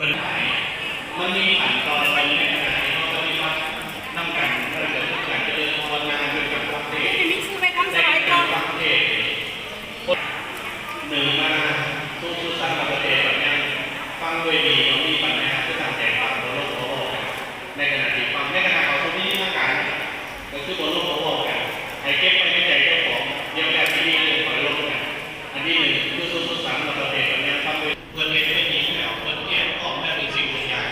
ມັນມີຂັ້ນຕອນໄປໃນຂະນະທີ່ເຮົາປະຕິບັດນຳກັນ ມັນກໍຄືການຈະເລີນພາວະນາ ຄືການຟັງເທດ ມີຊື່ໄປທາງສະໄໝກ່ອນ ໃນການຟັງເທດ ໜຶ່ງມາ ສູງສຸດສັນລະປະເສດບັນຍັງ ຟັງດ້ວຍດີ ບໍ່ມີບັນຫາ ຄືຕັ້ງໃຈຟັງ ບໍ່ລົງບໍ່ເວົ້າກັນ ໃນຂະນະທີ່ຟັງ ໃນຂະນະເຂົ້າສູ່ພິທີທາງການ ກໍຄືບໍ່ລົງບໍ່ເວົ້າກັນ ໃຫ້ເກັບໄວ້ໃນໃຈເຈົ້າຂອງ ດຽວແລ້ວຊິມີເລື່ອງຄ່ອຍລົງກັນ. ອັນທີໜຶ່ງ ຄືສູງສຸດສັນລະປະເສດບັນຍັງ ຟັງດ້ວຍ ເພິ່ນເຮັດໄວ້ດີແລ້ວ ເພິ່ນກຽມພ້ອມແລ້ວເປັນສິ່ງເປັນຢ່າງ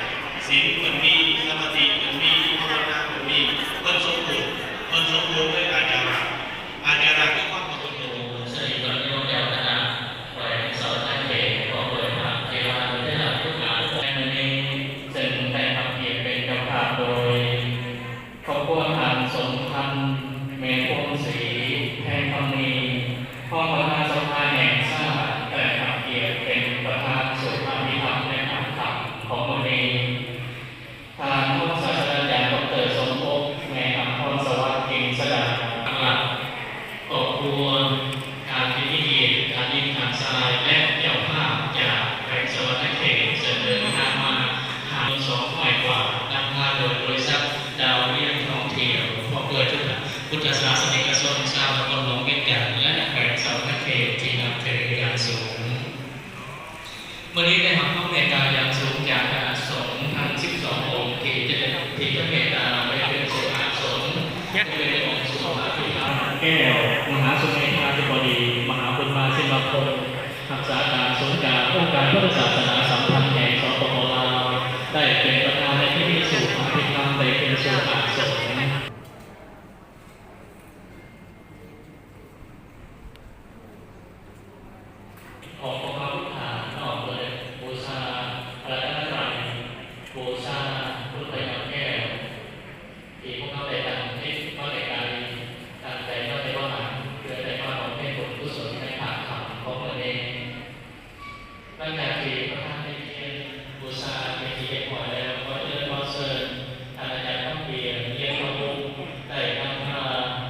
ສິນເພິ່ນມີ ສະມາທິເພິ່ນມີ ພາວະນາເພິ່ນມີ ເພິ່ນສົມບູນ ເພິ່ນສົມບູນດ້ວຍອາຈາລະ ອາຈາລະຄືຄວາມເຄົາລົບ ສະຫະຍາດໂຍມເຈົ້າຄະນະແຂວງສະຫວັນນະເຂດ ພ້ອມດ້ວຍພະເຖລານຸເຖລະລູກຫຼານ ໃນມື້ນີ້ ເຊິ່ງໄດ້ຮັບກຽດເປັນເຈົ້າພາບໂດຍ ຄອບຄົວທ່ານ ສົມພັນ ແມ່ພວງສີ ແພງຄຳມີ ຮອງປະທານສະພາແຫ່ງຊາດ ໄດ້ຮັບກຽດເປັນປະທານສວດອະພິທຳໃນພາກຄ່ຳຂອງມື້ນີ້. ທ່ານຮອງສາດສະດາຈານ ດອກເຕີ ສົມພົບ ແມ່ອຳພອນສະຫວັດ ກິ່ງສະດາ ຄອບຄົວ ທາງທີ່ມີກຽດ ທ່ານຍິງ ທ່ານຊາຍ ແລະ ເຈົ້າພາບຈາກແຂວງສະຫວັນນະເຂດ ເຊິ່ງເດີນທາງມາຫາສອງຮ້ອຍກວ່າ ນຳພາໂດຍບໍລິສັດດາວວຽງທ່ອງທ່ຽວ ພ້ອມດ້ວຍພຸດທະສາສະນິກະຊົນຊາວນະຄອນຫຼວງວຽງຈັນ ແລະ ແຂວງສະຫວັນນະເຂດທີ່ນັບຖືຢ່າງສູງ. ມື້ນີ້ໄດ້ຮັບຄວາມເມດຕາຢ່າງສູງຈາກຄະນະສົງທັງສິບສອງອົງ ທີ່ຈະ ທີ່ຈະເມດຕາໄປຂຶ້ນສູ່ອາສົງ ເປັນອົງສຸພາພິທຳ ແກ້ວ ມະຫາສຸເມທາທິບໍດີ ມະຫາບຸນມາ ສິນມະພົງ ຮັກສາການສູນກາງອົງການພຸດທະສາສະໜາສຳພັນແຫ່ງ ສປປ ລາວ ໄດ້ເປັນປະທານໃນພິທີສູດພະອະພິທຳ ໄດ້ຂຶ້ນສູ່ອາສົງ. ຂໍຂອບພະຄຸນທ່ານ ນ້ອມເລີຍ ບູຊາພະລັດຕະນະໄຕ, ບູຊາບຸນພະຍອດແກ້ວ ທີ່ພວກເຮົາໄດ້ຕັ້ງຈິດມາແຕ່ໄກ, ຕັ້ງໃຈມາແຕ່ບໍ່ຫຼັບ ເພື່ອໄດ້ມາບຳເພັນບຸນກຸສົນໃນພາກຄ່ຳຂອງມື້ນີ້. ຫຼັງຈາກທີ່ປະທານໄດ້ທຽນບູຊາເປັນທີ່ຮຽບຮ້ອຍແລ້ວ, ຂໍຈະເລີນຂໍເຊີນທ່ານອາຈານຄຳປຽງ ວຽງທະວົງ ໄດ້ນຳພາ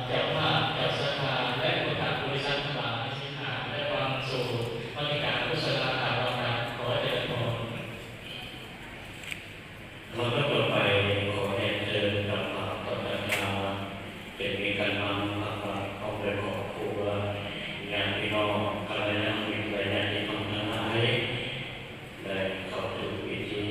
ເຈົ້າພາບ, ເຈົ້າສັດທາ ແລະ ພຸດທະບໍລິສັດທັງຫຼາຍ ສິນຫາ ແລະ ຟັງສູດມະນິກາໂຄສະນາຂ່າວອອກນາມ. ຂໍຈະເລີນພອນ. ລຳດັບຕໍ່ໄປ ຂໍຮຽນເຊີນຮັບຟັງຄຳພັດທະນາ ເປັນມີການນຳພັກລັດ ພ້ອມດ້ວຍຄອບຄົວ, ຍາດພີ່ນ້ອງ, ກັນລະຍານມິດ ແລະ ຍາດຕິທຳທັງຫຼາຍ ໄດ້ເຂົ້າຖືກພິທີ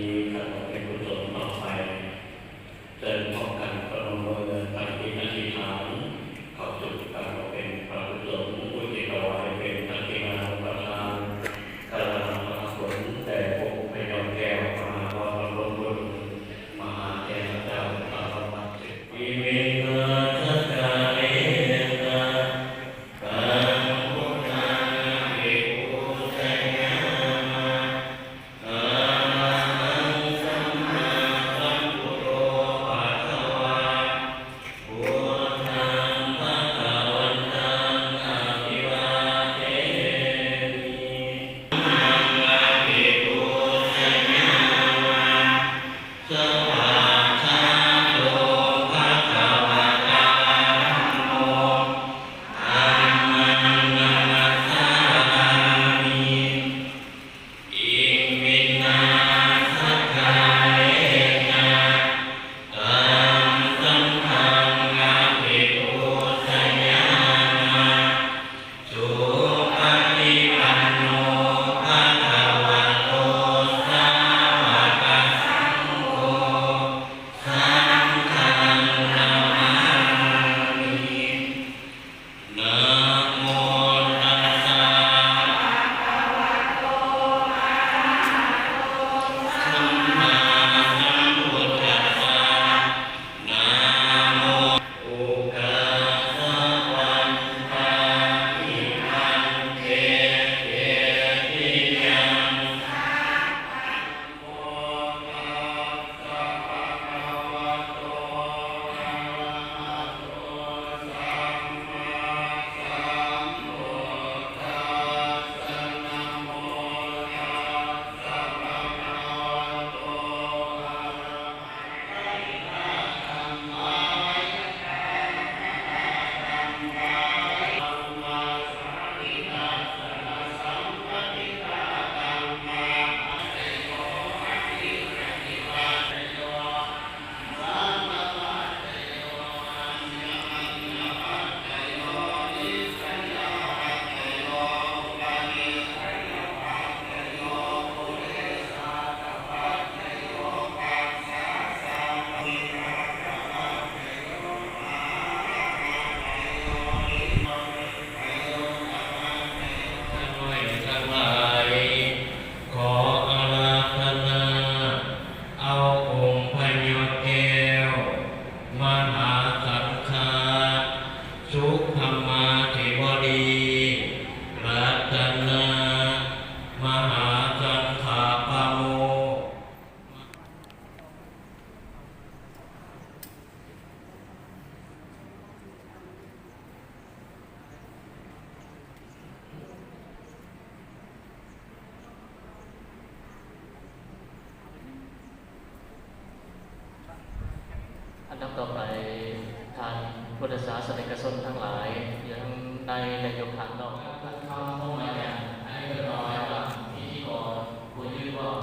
ສາສະນິກະຊົນທັງຫຼາຍ ຢູ່ທັງໃນ ແລະ ຢູ່ຂ້າງນອກ. ຄຳຂອງອາຈານ ອັນນີ້ເພິ່ນເອົາໄວ້ວ່າພິທີກອນຜູ້ຢືນເວົ້າ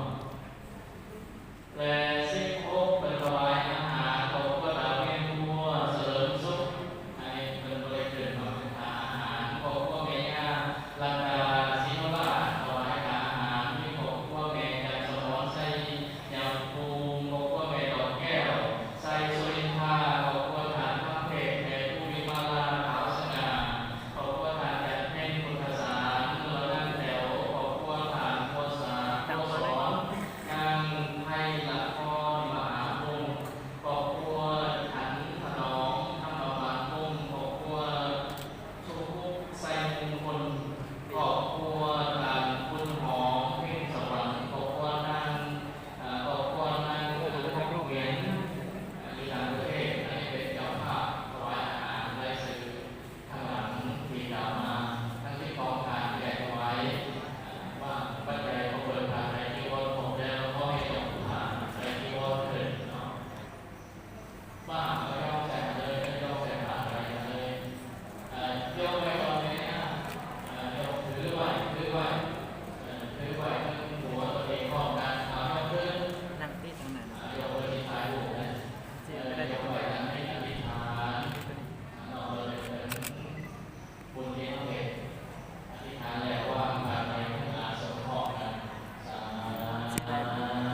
ແລະ ສິບຫົກ ເພິ່ນຖວາຍອາຫານຄອບຄົວຕາວຽງຄົວສະເຫຼີມສຸກ. ອັນນີ້ເພິ່ນບໍ່ໄດ້ເອີ້ນວ່າເປັນທານອາຫານ. ຄອບຄົວແມ່ຍ່າລັດດາ ສີໂນລາດ ຖວາຍທານອາຫານ. ມີຄອບຄົວແມ່ຈັນສະໝອນ ໄຊຍະພູມ, ຄອບຄົວແມ່ດອກແກ້ວ ໄຊສຸລິນທາ, ຄອບຄົວທ່ານຄຳເພດ ແມ່ພູວິມາລາ ຂາວສະຫງ່າ, ຄອບຄົວທ່ານຈັນເພັນ ພຸດທະສານ ເມືອງນາງແຖວ, ຄອບຄົວທ່ານບົວສາ ບົວສອນ ນາງໄພລະຄອນ ມະຫາວົງ, ຄອບຄົວຂັນຖະໜອມ ທຳມະບານວົງ, ຄອບຄົວ ສຸຂຸດ ໄຊມຸງຄຸນ, ຄອບຄົວທ່ານບຸນຫອມ ເພັງສະຫວັນ, ຄອບຄົວນາງ ເອີ ຄອບຄົວນາງ ອັນ ຫວຽນ ຢູ່ຕ່າງປະເທດ ອັນນີ້ເປັນເຈົ້າພາບຖວາຍອາຫານ ລາຍຊື່ທາງຫຼັງທີ່ກ່າວມາ ທັງສິບສອງທ່ານທີ່ໄດ້ຖວາຍ ເອີ ວາງປັດໄຈ ຂໍເປີດພານໄຕຈີວອນຄົບແລ້ວ ຂໍໃຫ້ເຈົ້າພານໄຕຈີວອນຂຶ້ນເນາະ. ວ່າເຈົ້າຢອກໃສ່ມາເລີຍ ເຈົ້າຢອກໃສ່ພານໄຕມາເລີຍ ເອີ ຢອກໄວ້ກ່ອນເລີຍນະ ເອີ ຢອກຖືໄວ້ ຖືໄວ້ ເອີ ຖືໄວ້ເທິງຫົວຕົວເອງພ້ອມກັນ ເອົາ ຍົກຂຶ້ນ ນັ່ງຕິທາງນັ້ນ ເອີ ຍົກໄວ້ທີ່ທ້າຍຮູບນະ ເອີ ຍົກໄວ້ນຳໃຫ້ອະທິຖານ ເນາະ ເອີ ເຖິງບຸນທີ່ເຮົາເຮັດ ອະທິຖານແລ້ວວາງພານໄວ້ເທິງອາສົມພ້ອມກັນ ສາ